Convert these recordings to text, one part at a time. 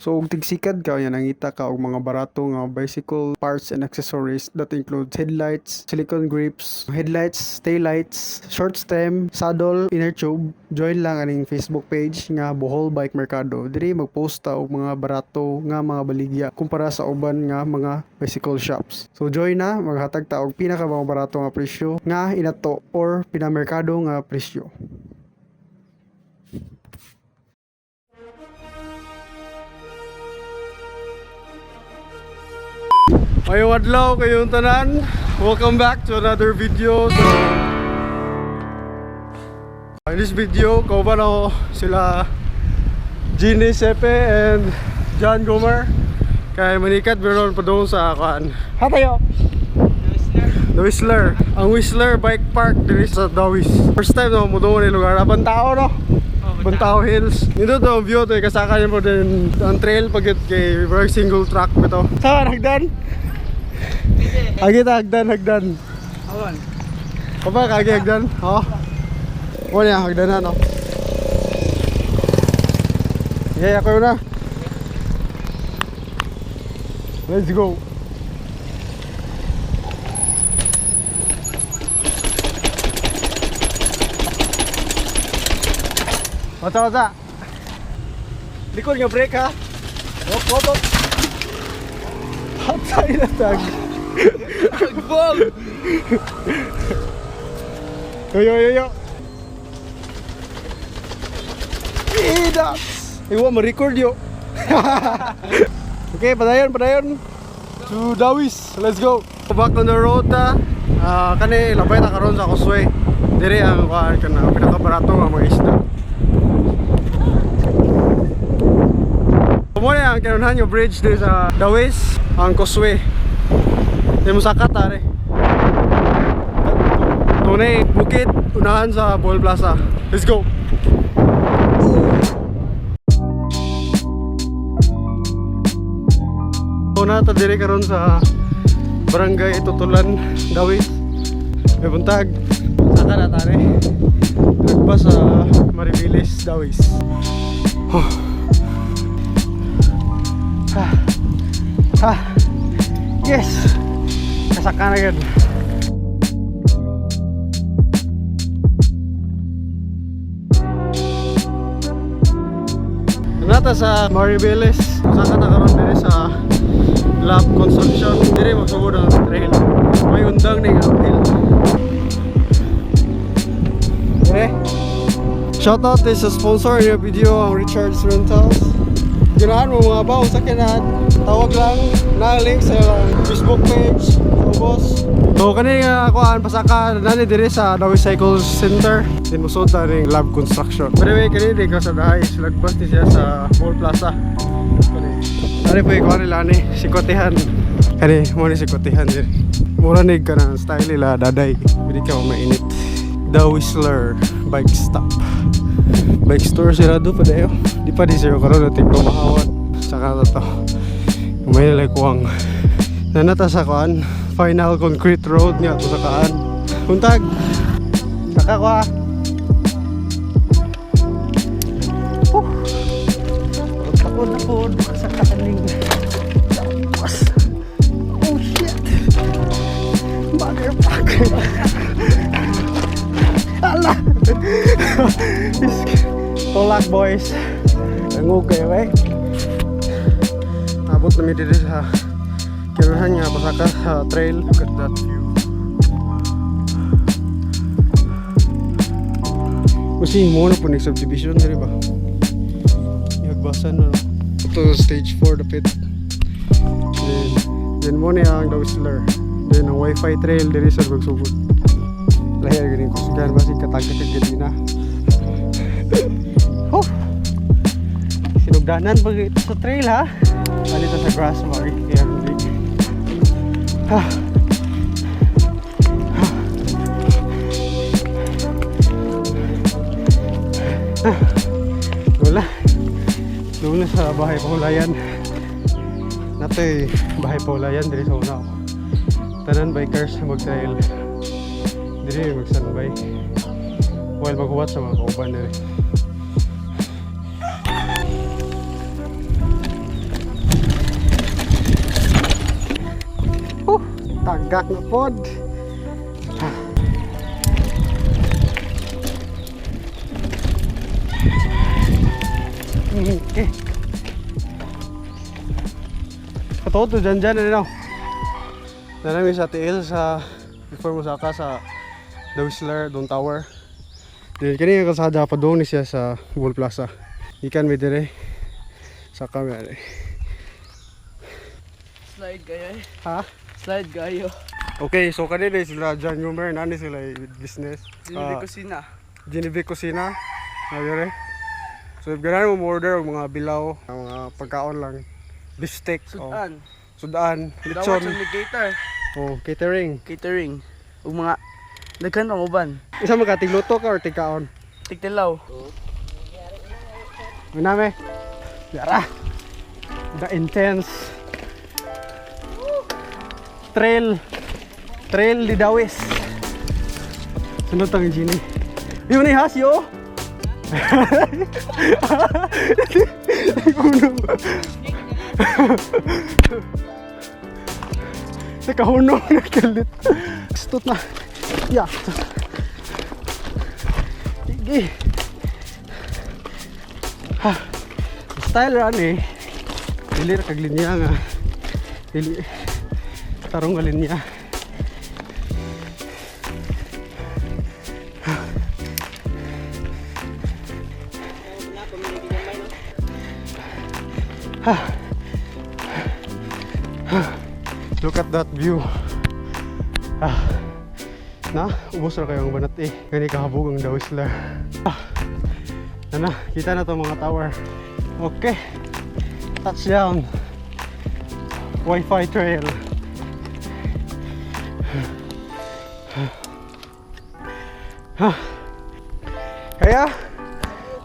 So ug tigsikad ka yan, nangita ka og mga barato nga bicycle parts and accessories that includes headlights, silicone grips, headlights, taillights, short stem, saddle, inner tube, join lang aning Facebook page nga Bohol Bike Mercado. Diri magpost ta og mga barato nga mga baligya kumpara sa uban nga mga bicycle shops. So join na, maghatag ta og pinaka mga barato nga presyo nga inato or pinamerkado nga presyo. Mayong adlaw kayong tanan. Welcome back to another video. So, in this video, kauban ako sila Genie Sepe and John Gomer. Kay manikat meron pa doon sa kuan. Ha tayo. The Whistler. Ang Whistler Bike Park diri sa Dawis. First time na mo doon ni lugar. Bantao no? Bantao Hills. Nindot ang view to, kasaka niyo po din ang trail pag kay very single track bito. Sa hagdan? Agi ta hagdan, hagdan. Awan. Kapa kagi hagdan? Oh. Wala niya hagdan na no. Yeah, ako na. Let's go. Wata wata. Likod nga brake ha. Hop hop hop. Patay na tag. Bog! Yo yo yo yo. Idas. Iwa mo record yo. Okay, padayon padayon. To Dawis. Let's go. Back on the road ta. Ah, kani labay ta karon sa Causeway. Dire ang kuan kana pinakabarato nga mga isda. Mo na ang kinunhan yung bridge dire sa Dawis, ang Causeway. Di mo sakat are. Tunay, bukid, unahan sa Bohol Plaza. Let's go! Una ta diri karon sa Barangay Tutulan, Dawis. May buntag. Saka na tare. Nagba sa Mariveles, Dawis. Huh. Ah. Ah. Yes. Kasaka na gud. Nata sa Mariveles. Saka ta karon diri sa Lab Construction. Diri magsugod ang trail. May undang ning uphill. Okay. Shoutout sa sponsor ng video, ang Richards Rentals. Ganahan mo mga ba, sa kinahan, tawag lang na link sa Facebook page sa boss. So kani nga kuan pasaka nani diri sa Dawis Cycle Center. Din musod ta ring Lab Construction. By the way, kani di ka sa dahay, lagpas ni siya sa Mall Plaza. Kani. Ari po kuan nila ni sikotihan. Kani mo ni sikotihan diri. Mura ni ka na style nila daday. Pwede ka mainit. The Whistler Bike Stop. Bike store sirado pa dayo. Di pa di siro karon natin kumahawan. Saka na to. May like kuwang. Nanata sa kuan. Final concrete road nga to sa kaan. Buntag. Saka kwa. Huh. Takod takod sa kaaning. Tapos. Oh shit. Motherfucker. Ala. Tulak boys. Dangog kayo eh. Abot na mi diri sa kinuhan nga pasaka sa trail. Look at that view. Kasi mo na po ni subdivision diri ba? Ihagbasan no. Ito stage 4 dapit. Then mo ni ang The Whistler. Then ang wifi trail diri sa magsugod. Lahi ganin ko sugan basi katagka kag gadina. Oh. Sinugdanan pag ito sa trail ha. Alita sa grass mari kaya hindi. Ha. Ha. Wala. Doon na sa bahay Paulayan. Natoy bahay Paulayan diri sa una ako. Tanan bikers mag-trail. Diri mag-standby. While maghuwat sa mga kauban diri. Tagak na pod. Okay. Kato to dyan dyan ano. Nanami sa tiil sa before mo saka sa The Whistler Don Tower. Then kini nga kalsada pa doon ni siya sa Bull Plaza. Ikan mi dire. Saka mi ani. Slide kayo eh. Ha? Slide kayo. Okay, so kanina sila John Rumer, nani sila business. Dili Ah, kusina. Genevieve Kusina. Nagyore. So if ganahan mo order og mga bilaw, mga pagkaon lang, beefsteak, oh, Sudan. sudan, Lechon. lechon, May cater. oh, catering. Catering. Ug mga daghan pang uban. Isa man ka tigluto ka or tigkaon? Tigtilaw. Miname. Yara. The intense trail. Trail di Dawis. Sunod tang Genie. Yun ni has yo. Uno. Nakahunong na kalit. Stot na. Ya. Sige. Style ra ni. Dili ra kag linya nga. Dili tarong nga linya. Look at that view. Ah. Na, ubos ra kayo ang banat eh. Gani kahabog ang The Whistler. Ah. Na, kita na to mga tower. Okay. Touchdown. Wi-Fi trail. Ha. Kaya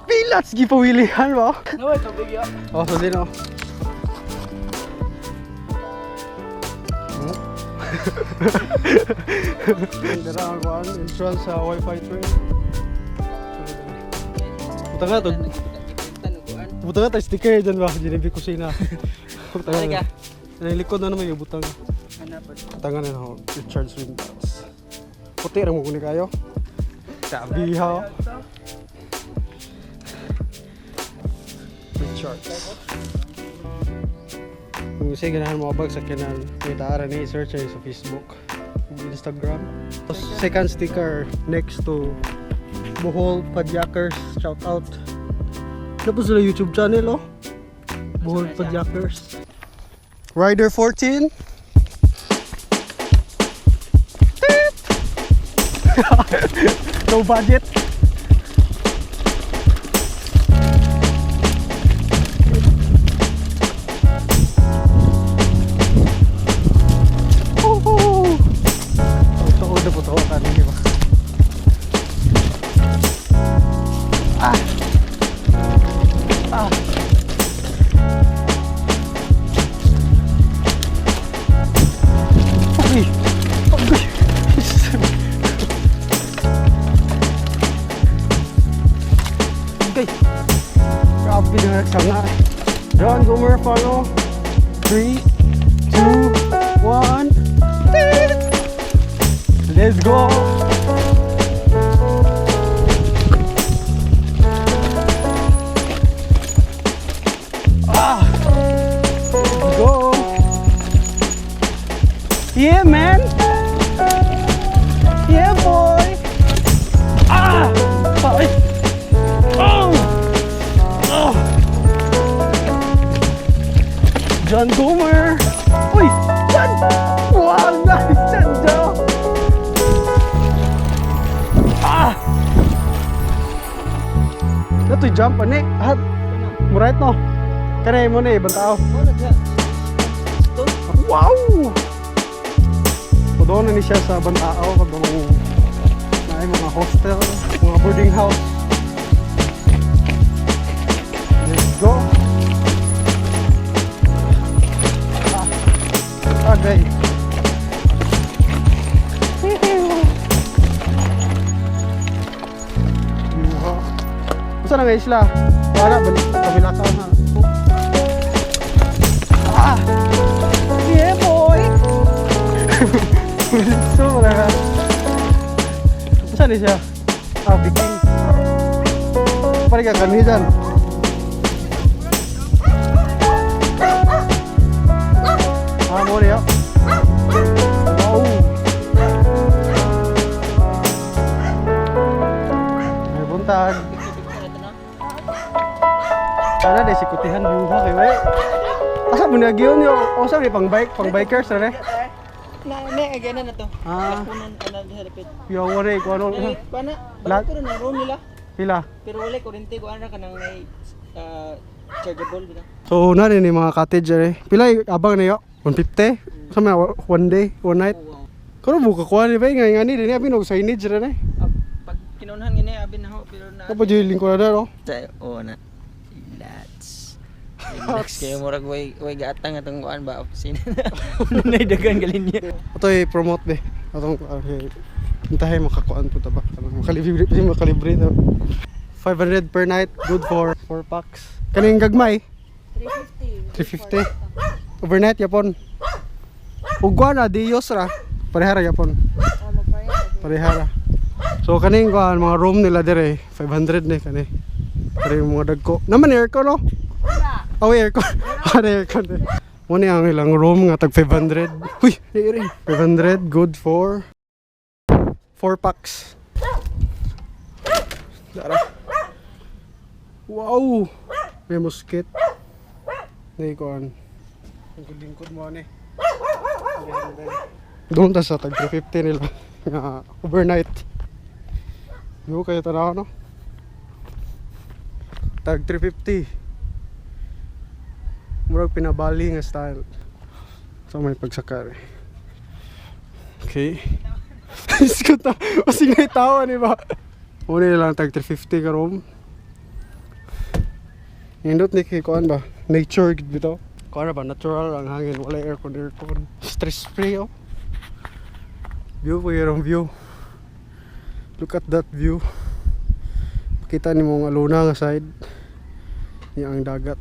pilats gipawilihan ba? Naway tubig ya. Oh, so din oh. Dara ang kuan entrance sa Wi-Fi trail. Puta nga to. Buta nga tayo sticker dyan ba? Genevieve Kusina. Puta nga. Likod na naman yung butang. Butang na ako. Recharge Rentals. Puti ra mo kunin kayo. Sabi ha. Recharge. Kung kasi ganahan mo abag sa kinan, may taara ni search ay sa Facebook, ug Instagram. Second sticker next to Bohol Padyakers, shout out. Tapos sila YouTube channel oh. Bohol Padyakers. Rider 14. Toot! No budget. Woohoo! Tuod na po to kan, di ba? Ah. Ah. Okay. Okay. Okay. Grabe na nagsanga. John Gomer follow. 3, 2, 1. Let's go! Ah! Let's go! Yeah, man! Yeah, boy! Ah! Ay! Oh! Oh! John Gomer! Uy! John! Wow! Nice! John! John! Ah! Nato'y jump ani. Ah, murait no. Kanay mo na ibang tao. Wow! Doon na ni siya sa Bantao pag mga na mga hostel, mga boarding house. Let's go. Ah, agay. Yuha. Usa na nga isla? Wala, balik. Kabila ka na. Ah! Yeah, boy! Unsa ni siya? Ah, Viking. Pare ka kanhi dyan. Ah, mo niya. Wow. May buntag. Sana dai sikutihan yuha kay we. Asa mo nagyon yo? Usa ni pang bike, pang bikers ra. Na, na, again na to. Ah, Kunan ana sa lapit. yo wala ko ano. Eh, pana, Lat- balik ko na room nila. Pila. Pero wala kuryente ko ana kanang may chargeable bitaw. So na rin yung mga cottage eh. Pila yung abang niyo? 150? Sa mga one day, one night. Oh, wow. Karo buka kuha ni ba nga nga ni din abi nog signage ra ni. Ah, pag kinunhan ngini abi na ho pero na. Kapo jud lingkod na no. Oo na. Relax. Relax kayo murag way gaatang atong kuan ba sin. Nay dagan galin niya. Ato i-promote be. Atong okay. Hintahay makakuan po ta ba. Makalibre makalibre ta. 500 per night, good for 4 packs. Kaning gagmay 350. 350. Overnight yapon. Ug kuan na Dios ra. Parehara yapon. Oh, magpareha. Parehara. So kaning kuan mga room nila dire 500 ni kani. Pare yung mga dagko. Naman aircon no? Wala. Oh, aircon. Wala aircon. Eh. Mo ni ang ilang room nga tag 500. Uy, iri. 500 good for 4 packs. Dara. Wow. May musket. Nay kuan. Lingkod mo ani. Doon ta sa tag 350 nila nga overnight. Yo kayo tanaw no. Tag 350. Murag pinabali nga style. So may pagsakar eh. Okay. Iskot na. Masig na tawa ni ba? Muna lang tag 350 ka room. Indot ni kay kuan ba? Nature gid bitaw. Kuan ra ba natural ang hangin, wala aircon aircon. Stress free oh. View po yung view. Look at that view. Pakita nimo ang aluna nga side. Niya ang dagat.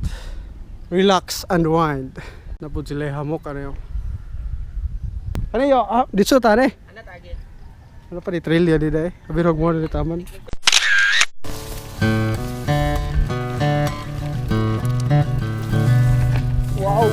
Relax and wind. Napud sila hamok ano yo. Ano yo? Ah, dito ta ne. Ana tagi. Ano pa ni trail ya di dai. Abirog mo ni taman. Wow.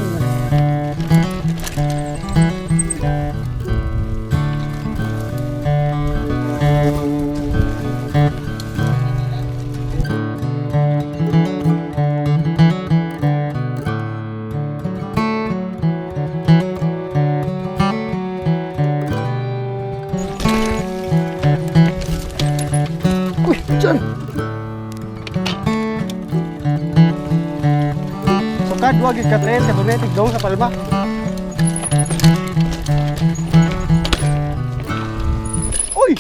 Uy, dyan. Sukad, wag yung katrail sa Bonetic doon sa Palma. Uy!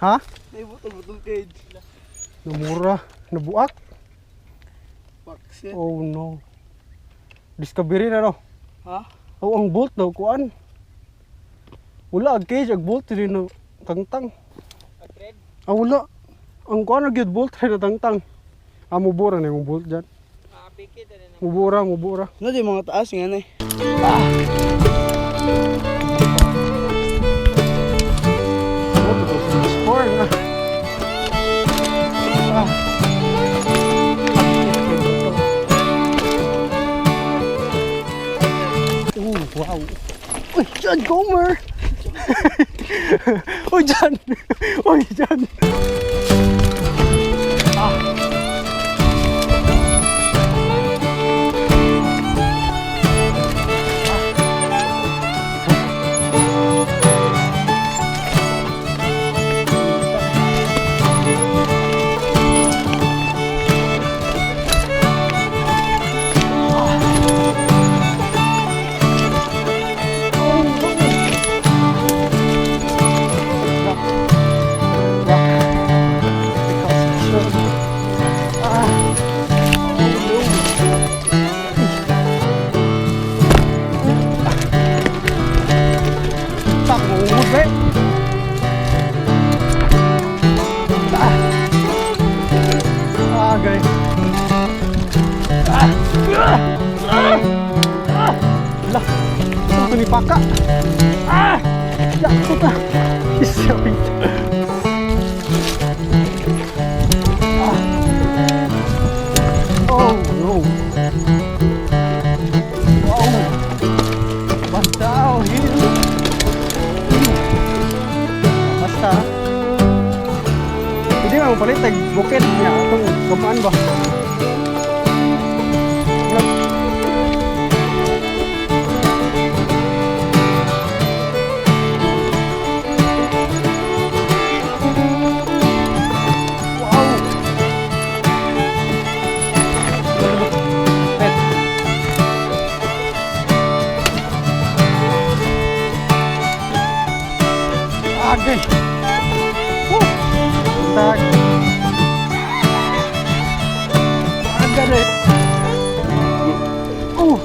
Ha? Naibutol-butol cage. Namura. Nabuak? Box yan. Oh no. Discovery na no. Ha? Oh, ang bolt daw kuan. Wala ang cage ang bolt rin no tangtang. Ah, wala. Ang kuan ang gyud bolt rin na tangtang. Ah, mubura na yung bolt dyan. Ah, pikit ana. Mubura, mubura. Ano di mga taas nga na eh. Oh, 2004 na. Ah. Oh, wow. Uy, John Gomer! Uy, John! Uy, John! Ah. Tak, mungud eh. Ah. Ah, guys. Ah. Ah. Ah. Ah. Lah, ito ni Paka. Ah. Ya, puta. Isa. Ah. Oh no. Wow. Basta, oh, hill. Basta. Hindi mo palit tag bukid niya atong gamaan ba. Wow. Pet. Agay. Woo. Tag. Agay. Oh.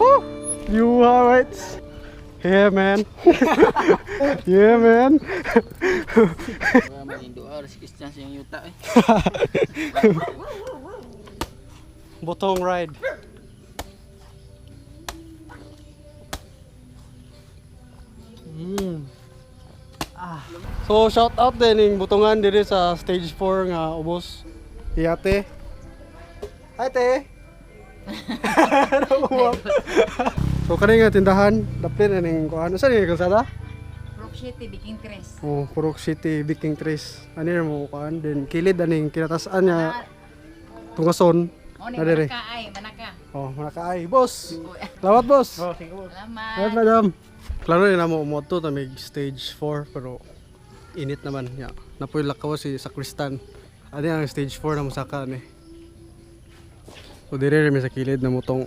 Oh. You alright? Yeah, man. Yeah, man. Wala man yung duha, si Christian sa yung yuta eh. Botong ride. Ah. So shout out din ning butongan diri sa stage 4 nga ubos. Iyate. Hi, te. So kani nga tindahan, dapit na ning kuan. Usa ni kalsada? Rock City, Biking Tres. Oh, Purok City, Viking Trace. Ani ra mo kuan then kilid aning kinatasan niya tungason. O, ni Na diri. manaka ay, manaka. Oh, manakaay, boss. Salamat, boss. Salamat. Salamat, madam. Klaro na mo moto ta mig stage 4 pero init naman ya. Napoy lakaw si sakristan. Ani ang stage 4 na musaka ni. So dire mi sa kilid na mutong.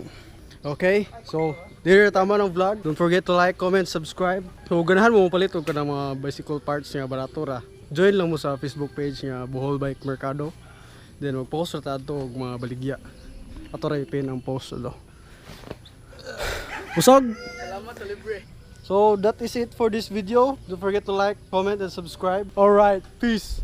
Okay, so dire tama ng vlog. Don't forget to like, comment, subscribe. So ganahan mo palit og kanang mga bicycle parts nga barato ra. Join lang mo sa Facebook page nga Bohol Bike Mercado. Then mag-post ra ta adto og mga baligya. Ato ra ipin ang post do. Usog! Salamat sa libre. So that is it for this video. Don't forget to like, comment, and subscribe. Alright, peace.